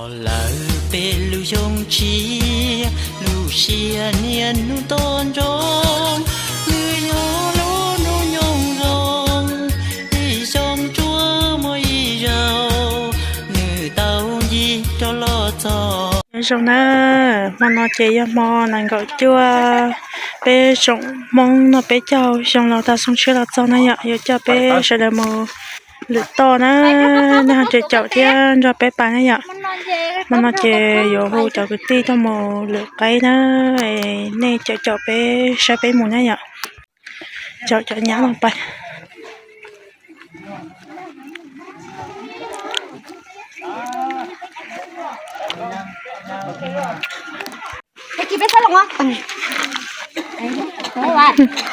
Lawv peb lub xyoo tshiab, lub siab niaj hnub to ntsoov, nws yog lub hnub nyoog zoo, ib xyoo tsuas muaj ib zaug, nws tau ncig rov los txog. Nyob zoo na, hmo no ces yog hmo nees nkaum cuaj, peb tsoom Hmoob noj peb caug xyoo laus tag xyoo tshiab los txog na yom, yuav coj peb sawv daws mus lwm toj na, nej ho caum caum thiab nrog peb pais na yom. Hmo no ces yuav hu cov kwv tij tuaj mus lwm qaib na, nej caum caum peb saib peb mus na yom. Caum cov nyab los pais.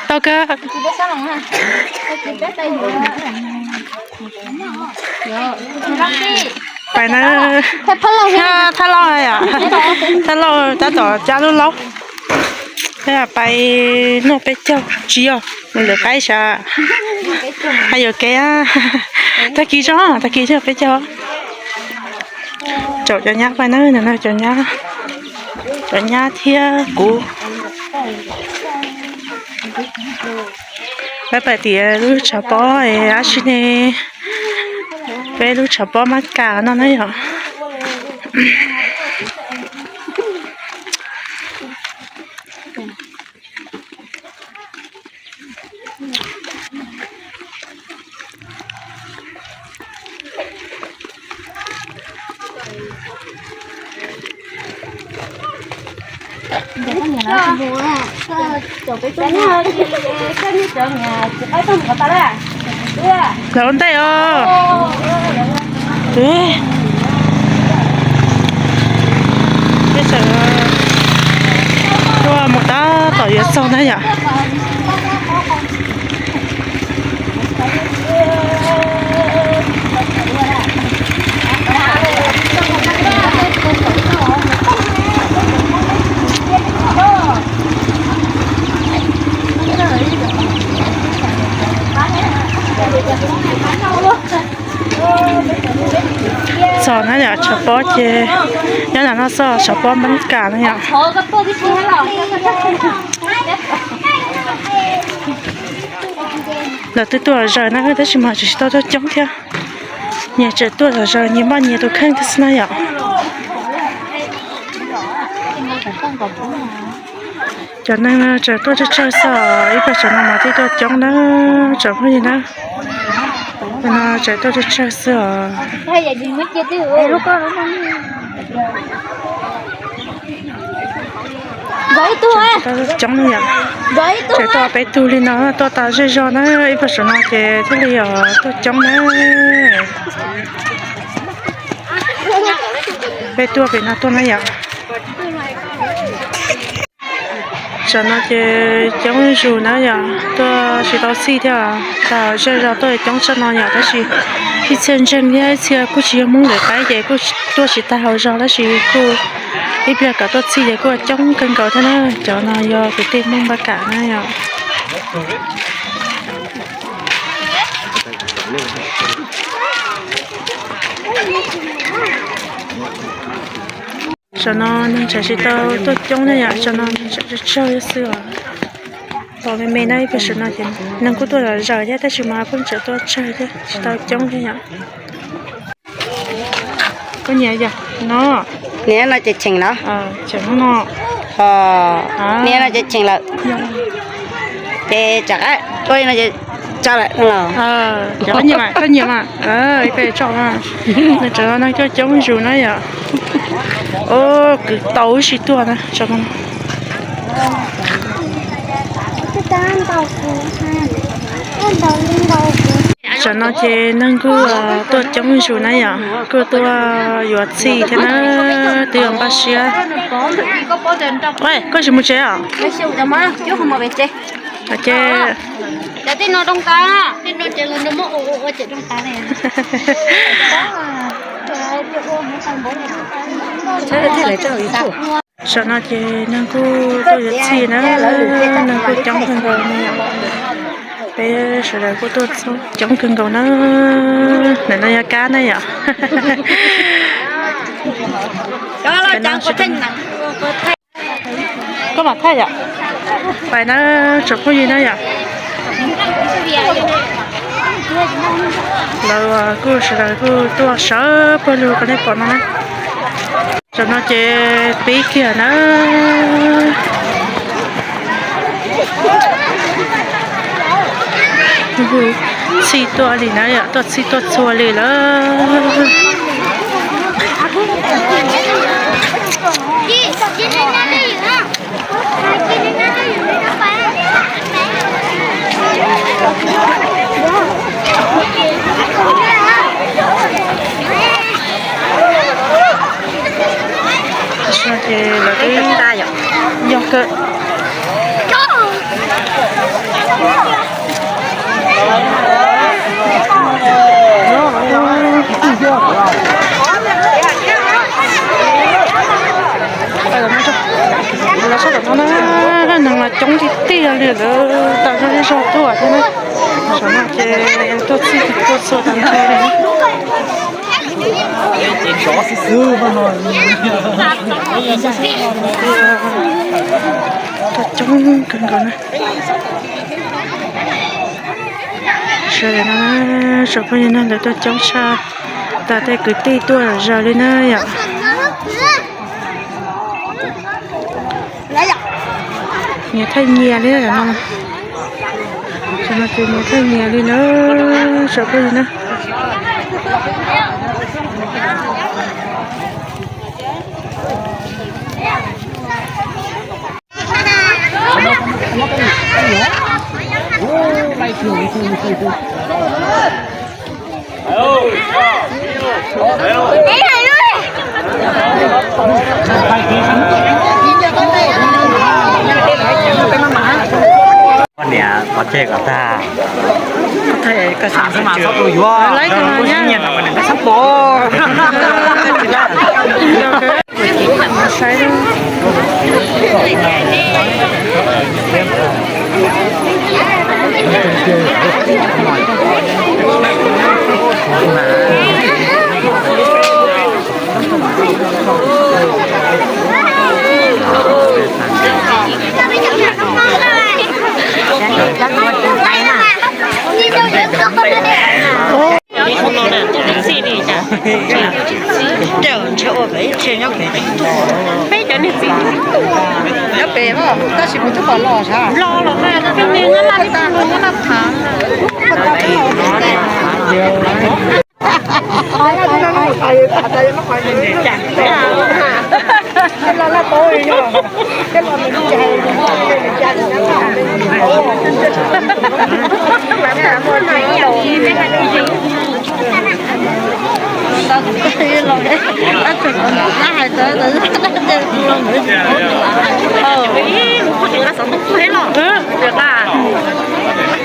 Tau kawg. Pais na. Thaj Lauj yom, Thaj Lauj tab tom cab lub laub. Peb pais noj peb caug tsis yog mus lwm qaib sav. Hais yuam kev, tag kis tso, tag kis tso peb caug. Caum cov nyab pais na, no cov nyab, cov nyab thiab kuv. Peb pais tias lub tshav pob dab tsi ne, peb lub tshav pob mab kam no na yom. Lawv ua ntej os. Peb sawv tuaj mus tab tom yuav txog na yom. Txog na yom, tshav pob ces nyob ntawm no xwb, tshav pob Mab Kam na yom. Lawv twb tuaj zom zaws na tab sis mas tseem tsis tau tuaj coob thiab. Nyias tseem tuaj zom zaws nyias npaj nyias tus kheej thiab xwb na yom. Cov neeg no tseem tuaj tsawg tsawg xwb os, ib pliag tsam no mas thiaj tuaj coob na, tsoom phooj ywg na. Cov no tseem tuaj tsawg tsawg xwb os. Tseem tuaj coob yom. Tseem tuaj peb tug li no, tuaj tas zej zog na, ib pliag tsam no ces thiaj li os tuaj coob na. Peb tuaj pem no tuaj na yom. Tsam no ces coob zus na yom, tuaj tsis tau txhij thiab, tag zej zog tuaj coob tshaj no yom, tab sis ib txhia ntseeg thiab ib txhia kuj tsis yog Hmoob lwm qaib ces kuj tuaj tsis tag hauv zog tab sis kuj ib pliag kom tuaj txhij ces kuj coob kawg nkaus thiab na. Cov no yog kwv tij Hmoob Npab Kam na yom. Tsam no neeg tseem tsis tau tuaj coob ne yom, tsam no neeg tseem tsawg tsawg xwb os. Pom me me na, ib pliag tsam no ces neeg kuj tuaj zom zaws thiab tab sis mas pheej tseem tuaj tsawg thiab tsis tau coob thiab yom. Koj nyiam yom no? Niam no ces cheem lawm. Cheem no. Niam no ces cheem lawm. Ces tsam qab ua no ces tso lawm no los. Koj nyiam mas, koj nyiam mas. Koj tso mas. Nws tsam no neeg tuaj coob zus na yom. Kwv tau ib si tuaj na. Tsam no ces neeg kuj tuaj coob zus na yom, kuj tuaj yuav txhij thiab na, twb yuav npaj siab. Koj tsis mus tsev os? Ces tsam no ces neeg kuj tuaj yuav txhij na, neeg kuj coob kawg nkaus na yom. Peb sawv daws kuj tuaj coob kawg nkaus na. Ntawm no yog kab na yom. Koj mam thaij yom. Pais na, tsoom phooj ywg na yom. Lawv kuj sawv daws kuj tuaj sawv pawg lug qhov nej pom no na. Tam no ces pib kiag na. Txhij tuaj li na yom, tuaj txhij tuaj txhua li lawm. Ces lawv twb yog kawg. Lawv sab tom no na, neeg los coob tiag tiag li, lawv tawm zog zej zog tuaj thiab na. Tam no ces tuaj txhij tuaj txhua tag nrho li. Tuaj coob kawg nkaus na. Sawv daws no, tsoom phooj ywg na, lawv tuaj coob tshaj, tas tej kwv tij tuaj zom zaws li na yom. Nyias thaij nyias li no. Tam no ces nyias thaij nyias li na, tsoom phooj ywg na. Niam, pov tseg kom tag. Thaij kas xav mas txhob tus yuav, lawv txhob nyiam no mas nws txhob pom. Saib. Peb cov niag txiv nyob pem, tab sis kuv twb pom los, los los mas, nyob laj, nyob laj thav.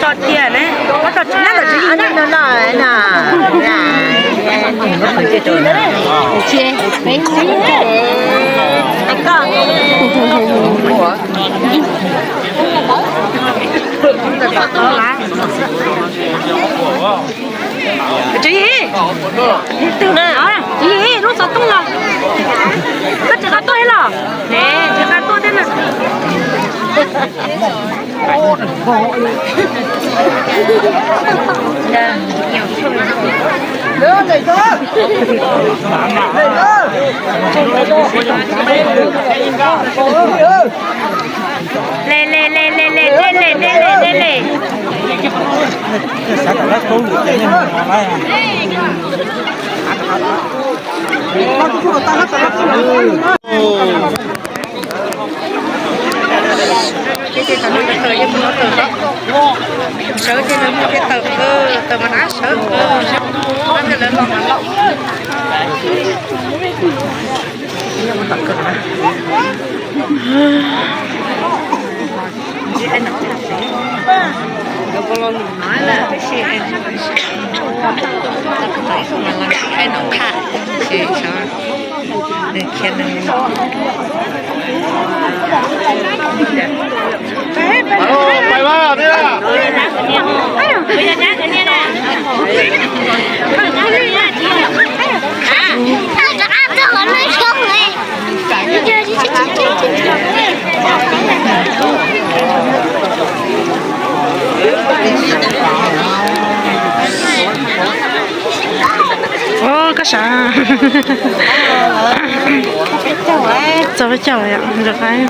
Tso tiag ne, tso tsis nyab ntawm tsis yig na. Tsis yig, tsis yig lub xov tooj los. Koj tsis qab tuaj thiab los? Ne, tsis qab tuaj thiab na. Le le le le le le le le le le. Sawv ces lawv muaj tej tawm, tawm mas dab sawv, lawv los mas loj. Ua koj sav. Txog peb caug yom, nrog qaib.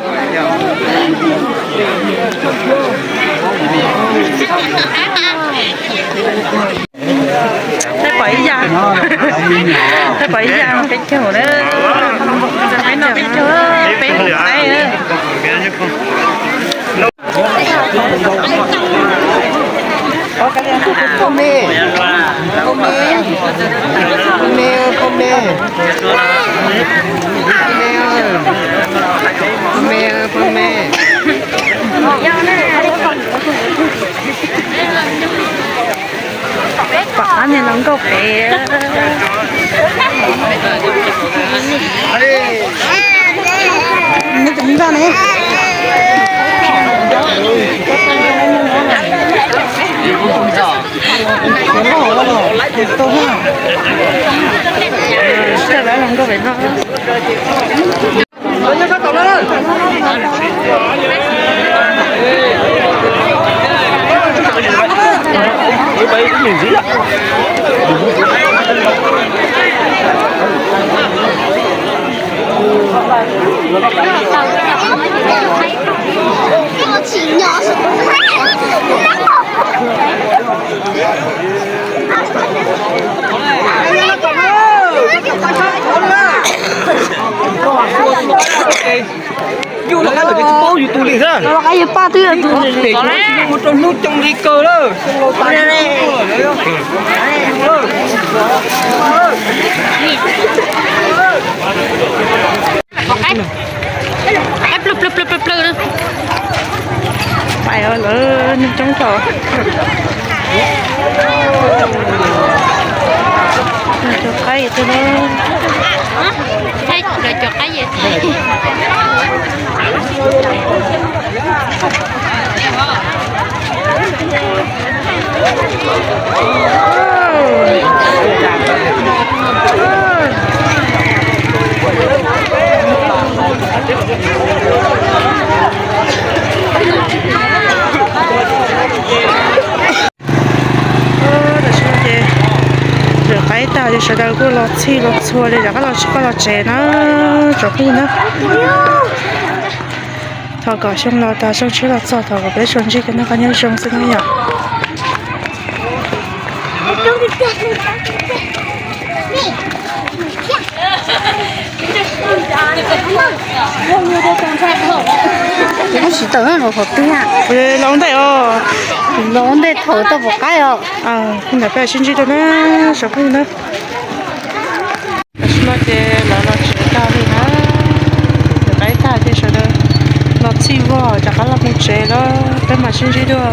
Peb pom ib yam, peb pom ib yam peb caug na. Peb no peb caug, peb hauv qaib. Pog me, pog me, pog me, pog me, pog me, pog me. Pom qab niag hluas nkauj pem. Neb tus me vaj ne. Lawv hluas nkauj pem no. Yus los qab lawm tsis paub yus tus li xwb. Los qab yus paj twb yog tus pem mus rau hnub coob li kawg lawm. Qaib plawg plawg plawg plawg plawg. Pais lawm, neeg coob thaum. Cov qaib twg na. Lawv cov qaib. Tam sim no ces rov qaib tag ces sawv daws kuj los txhij los txhua li rov qab los tsev na, tsoom phooj ywg na. Thov kom xyoo no tas xyoo tshiab los txog thov kom peb tsuas ntsib kev noj qab nyob zoo xwb na yom. Los ntej os. Los ntej thaum tau pom qaib os. Ntawm peb sib ntsib dua na, tsoom phooj ywg na. Tam sim no ces lawv los tsev tag li na. Rov qaib tag ces sawv daws los txhij vog rov qab los mus tsev lawm, peb mam sib ntsib dua.